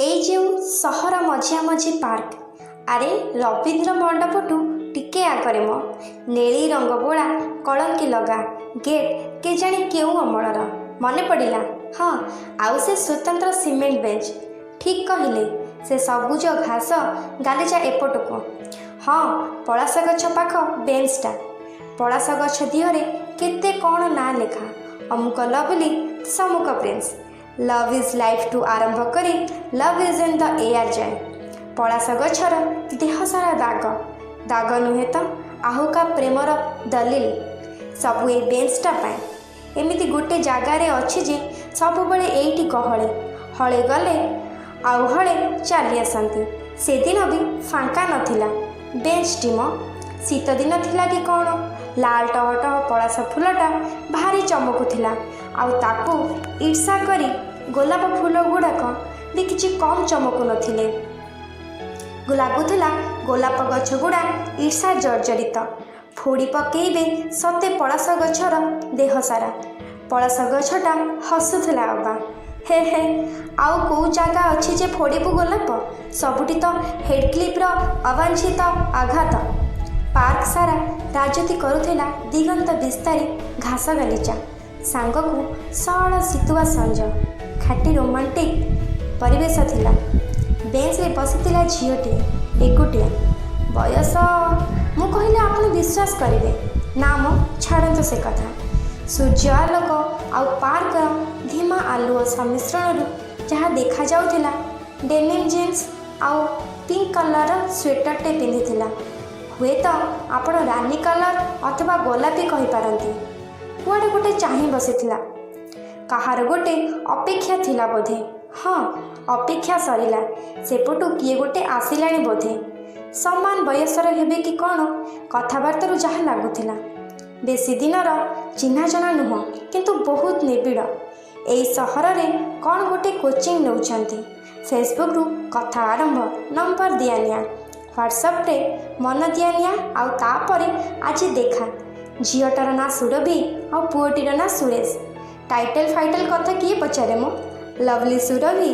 ଏଇ ଯେଉଁ ସହର ମଝିଆମଝି ପାର୍କ, ଆରେ ରବୀନ୍ଦ୍ର ମଣ୍ଡପଠୁ ଟିକେ ଆଗରେ ମ, ନେଳି ରଙ୍ଗ ବୋଳା କଳଙ୍କି ଲଗା ଗେଟ୍ କେଜାଣି କେଉଁ ଅମଳର। ମନେ ପଡ଼ିଲା? ହଁ, ଆଉ ସେ ସ୍ୱତନ୍ତ୍ର ସିମେଣ୍ଟ ବେଞ୍ଚ। ଠିକ୍ କହିଲେ, ସେ ସବୁଜ ଘାସ ଗାଲିଚା ଏପଟକୁ। ହଁ, ପଳାଶ ଗଛ ପାଖ ବେଞ୍ଚଟା। ପଳାଶ ଗଛ ଦିହରେ କେତେ କ'ଣ ନାଁ ଲେଖା, ଅମୁକ ଲଭଲି, ସମୁକ ପ୍ରିନ୍ସ। ଲଭ୍ is ଲାଇଫ୍ଠୁ ଆରମ୍ଭ କରି love is in the air ଯାଏ। ପଳାଶ ଗଛର ଦେହସାରା ଦାଗ। ଦାଗ ନୁହେଁ ତ ଆହୁକା ପ୍ରେମର ଦଲିଲ। ସବୁ ଏଇ ବେଞ୍ଚଟା ପାଇଁ। ଏମିତି ଗୋଟେ ଜାଗାରେ ଅଛି ଯେ ସବୁବେଳେ ଏଇଠି ଗହଳି। ହଳେ ଗଲେ ଆଉ ହଳେ ଚାଲି ଆସନ୍ତି। ସେଦିନ ବି ଫାଙ୍କା ନଥିଲା ବେଞ୍ଚଟି ମ। ଶୀତଦିନ ଥିଲା କି କ'ଣ, ଲାଲ ଟହ ଟହ ପଳାଶ ଫୁଲଟା ଭାରି ଚମକୁଥିଲା। ଆଉ ତାକୁ ଈର୍ଷା କରି ଗୋଲାପ ଫୁଲ ଗୁଡ଼ାକ ବି କିଛି କମ୍ ଚମକୁ ନଥିଲେ। ଲାଗୁଥିଲା ଗୋଲାପ ଗଛ ଗୁଡ଼ା ଈର୍ଷା ଜର୍ଜରିତ, ଫୋଡ଼ି ପକେଇବେ ସତେ ପଳାଶ ଗଛର ଦେହସାରା। ପଳାଶ ଗଛଟା ହସୁଥିଲା ଅବା, ହେ ହେ, ଆଉ କେଉଁ ଜାଗା ଅଛି ଯେ ଫୋଡ଼ିବୁ ଗୋଲାପ? ସବୁଠି ତ ହେଡ଼୍କ୍ଲିପ୍ର ଅବାଞ୍ଛିତ ଆଘାତ। ପାର୍କ ସାରା ରାଜୁତି କରୁଥିଲା ଦିଗନ୍ତ ବିସ୍ତାରୀ ଘାସ ଗାଲିଚା, ସାଙ୍ଗକୁ ସଅଳ ଶୀତୁଆ ସଞ୍ଜ। ଖାଟି ରୋମାଣ୍ଟିକ୍ ପରିବେଶ ଥିଲା। ବେଞ୍ଚରେ ବସିଥିଲା ଝିଅଟିଏ, ଏକୁଟିଆ। ବୟସ ମୁଁ କହିଲେ ଆପଣ ବିଶ୍ୱାସ କରିବେ ନା ମ, ଛାଡ଼ନ୍ତୁ ସେ କଥା। ସୂର୍ଯ୍ୟ ଆଲୋକ ଆଉ ପାର୍କର ଧୀମା ଆଲୁଅ ସମ୍ମିଶ୍ରଣରୁ ଯାହା ଦେଖାଯାଉଥିଲା, ଡେନିମ୍ ଜିନ୍ସ ଆଉ ପିଙ୍କ କଲର୍ର ସ୍ୱେଟରଟେ ପିନ୍ଧିଥିଲା। ହୁଏତ ଆପଣ ରାନୀ କଲର୍ ଅଥବା ଗୋଲାପୀ କହିପାରନ୍ତି। କୁଆଡ଼େ ଗୋଟେ ଚାହିଁ ବସିଥିଲା। କାହାର ଗୋଟେ ଅପେକ୍ଷା ଥିଲା ବୋଧେ। ହଁ, ଅପେକ୍ଷା ସରିଲା। ସେପଟୁ କିଏ ଗୋଟେ ଆସିଲାଣି ବୋଧେ। ସମାନ ବୟସର ହେବେ କି କ'ଣ, କଥାବାର୍ତ୍ତାରୁ ଯାହା ଲାଗୁଥିଲା। ବେଶୀ ଦିନର ଚିହ୍ନାଜଣା ନୁହଁ, କିନ୍ତୁ ବହୁତ ନିବିଡ଼। ଏଇ ସହରରେ କ'ଣ ଗୋଟେ କୋଚିଂ ନେଉଛନ୍ତି। ଫେସବୁକ୍ରୁ କଥା ଆରମ୍ଭ, ନମ୍ବର ଦିଆନିଆ, ହ୍ୱାଟ୍ସଆପ୍ରେ ମନ ଦିଆନିଆ, ଆଉ ତାପରେ ଆଜି ଦେଖା। ଝିଅଟାର ନାଁ ସୁରଭି ଆଉ ପୁଅଟିର ନାଁ ସୁରେଶ। ଟାଇଟେଲ୍ ଫାଇଟେଲ୍ କଥା କିଏ ପଚାରେ ମ? ଲଭଲି ସୁରଭି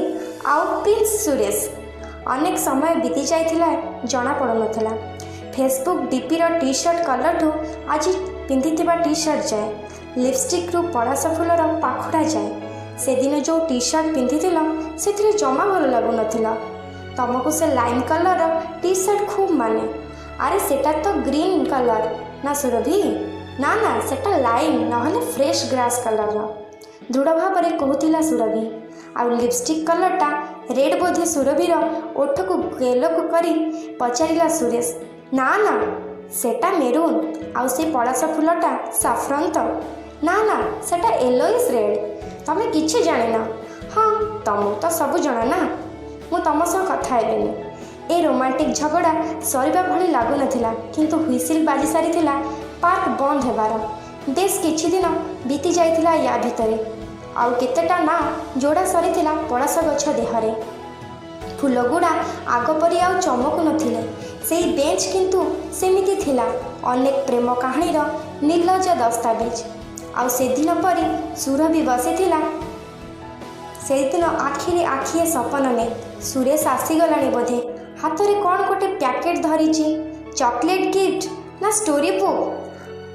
ଆଉ ପ୍ରିନ୍ସ ସୁରେଶ। ଅନେକ ସମୟ ବିତି ଯାଇଥିଲା, ଜଣା ପଡ଼ୁନଥିଲା। ଫେସବୁକ୍ ଡିପିର ଟି ସାର୍ଟ କଲର୍ଠୁ ଆଜି ପିନ୍ଧିଥିବା ଟି ସାର୍ଟ ଯାଏ, ଲିପଷ୍ଟିକ୍ରୁ ପଳାଶ ଫୁଲର ପାଖୁଡ଼ା ଯାଏ। ସେଦିନ ଯେଉଁ ଟି ସାର୍ଟ ପିନ୍ଧିଥିଲ, ସେଥିରେ ଜମା ଭଲ ଲାଗୁନଥିଲ। ତମକୁ ସେ ଲାଇମ୍ କଲର୍ର ଟି ସାର୍ଟ ଖୁବ୍ ମାନେ। ଆରେ ସେଟା ତ ଗ୍ରୀନ୍ କଲର୍ ନା ସୁରଭି? ନା ନା, ସେଟା ଲାଇମ୍ ନହେଲେ ଫ୍ରେଶ୍ ଗ୍ରାସ୍ କଲର୍ର, ଦୃଢ଼ ଭାବରେ କହୁଥିଲା ସୁରଭି। ଆଉ ଲିପଷ୍ଟିକ୍ କଲର୍ଟା ରେଡ଼୍ ବୋଧେ? ସୁରଭିର ଓଠକୁ ଗେଲକୁ କରି ପଚାରିଲା ସୁରେଶ। ନା ନା, ସେଟା ମେରୁନ୍। ଆଉ ସେ ପଳାଶ ଫୁଲଟା ସାଫ୍ରନ୍ ତ? ନା ନା, ସେଟା ୟେଲୋଇସ୍ ରେଡ଼୍। ତମେ କିଛି ଜାଣିନ। ହଁ, ତମକୁ ତ ସବୁ ଜଣା ନା। ମୁଁ ତମ ସହ କଥା ହେବିନି। ଏ ରୋମାଣ୍ଟିକ୍ ଝଗଡ଼ା ସରିବା ଭଳି ଲାଗୁନଥିଲା, କିନ୍ତୁ ହ୍ୱିସିଲ୍ ବାଜି ସାରିଥିଲା ପାର୍କ ବନ୍ଦ ହେବାର। ବେଶ୍ କିଛି ଦିନ ବିତି ଯାଇଥିଲା ୟା ଭିତରେ। ଆଉ କେତେଟା ନାଁ ଯୋଡ଼ା ସରିଥିଲା ପଳାଶ ଗଛ ଦେହରେ। ଫୁଲଗୁଡ଼ା ଆଗ ପରି ଆଉ ଚମକୁ ନଥିଲେ। ସେଇ ବେଞ୍ଚ କିନ୍ତୁ ସେମିତି ଥିଲା, ଅନେକ ପ୍ରେମ କାହାଣୀର ନିର୍ଲଜ୍ଜ ଦସ୍ତାବିଜ। ଆଉ ସେଦିନ ପରି ସୁରଭି ବସିଥିଲା ସେଇଦିନ, ଆଖିରେ ଆଖିଏ ସପନ ନେଇ। ସୁରେଶ ଆସିଗଲାଣି ବୋଧେ। ହାତରେ କ'ଣ ଗୋଟେ ପ୍ୟାକେଟ୍ ଧରିଛି। ଚକୋଲେଟ୍ ଗିଫ୍ଟ ନା ଷ୍ଟୋରି ବୁକ୍?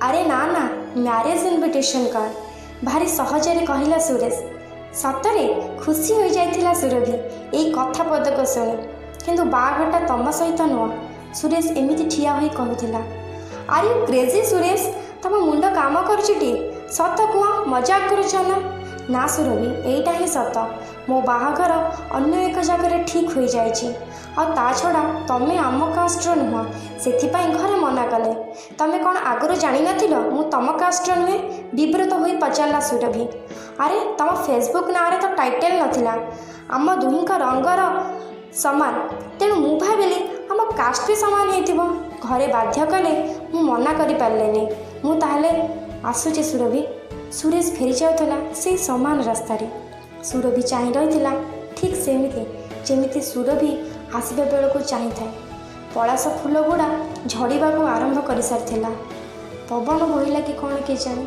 ଆରେ ନା ନା, ମ୍ୟାରେଜ୍ ଇନଭିଟେସନ୍ କାର୍ଡ଼, ଭାରି ସହଜରେ କହିଲା ସୁରେଶ। ସତରେ ଖୁସି ହୋଇଯାଇଥିଲା ସୁରଭି ଏଇ କଥା ପଦକ ଶୁଣି। କିନ୍ତୁ ବାହାଘରଟା ତମ ସହିତ ନୁହଁ, ସୁରେଶ ଏମିତି ଠିଆ ହୋଇ କହୁଥିଲା। Are you crazy Suresh? ତମ ମୁଣ୍ଡ କାମ କରୁଛି ଟି? ସତ କୁହ, ମଜାକ କରୁଛ ନା? ନା ସୁରଭି, ଏଇଟା ହିଁ ସତ। ମୋ ବାହାଘର ଅନ୍ୟ ଏକ ଜାଗାରେ ଠିକ୍ ହୋଇଯାଇଛି। ଆଉ ତା ଛଡ଼ା ତମେ ଆମ କାଷ୍ଟର ନୁହଁ, ସେଥିପାଇଁ ଘରେ ମନା କଲେ। ତମେ କ'ଣ ଆଗରୁ ଜାଣିନଥିଲ ମୁଁ ତମ କାଷ୍ଟର ନୁହେଁ? ବିବ୍ରତ ହୋଇ ପଚାରିଲା ସୁରଭି। ଆରେ ତମ ଫେସବୁକ୍ ନାଁରେ ତ ଟାଇଟେଲ୍ ନଥିଲା। ଆମ ଦୁହିଁଙ୍କ ରଙ୍ଗର ସମାନ, ତେଣୁ ମୁଁ ଭାବିଲି ଆମ କାଷ୍ଟ ବି ସମାନ ହେଇଥିବ। ଘରେ ବାଧ୍ୟ କଲେ, ମୁଁ ମନା କରିପାରିଲିନି। ମୁଁ ତାହେଲେ ଆସୁଛି ସୁରଭି। ସୁରେଶ ଫେରି ଯାଉଥିଲା ସେଇ ସମାନ ରାସ୍ତାରେ। ସୁରଭି ଚାହିଁ ରହିଥିଲା ଠିକ୍ ସେମିତି, ଯେମିତି ସୁରଭି ଆସିବା ବେଳକୁ ଚାହିଁଥାଏ। ପଳାଶ ଫୁଲଗୁଡ଼ା ଝଡ଼ିବାକୁ ଆରମ୍ଭ କରିସାରିଥିଲା। ପବନ ବହିଲା କି କ'ଣ କେଜାଣି।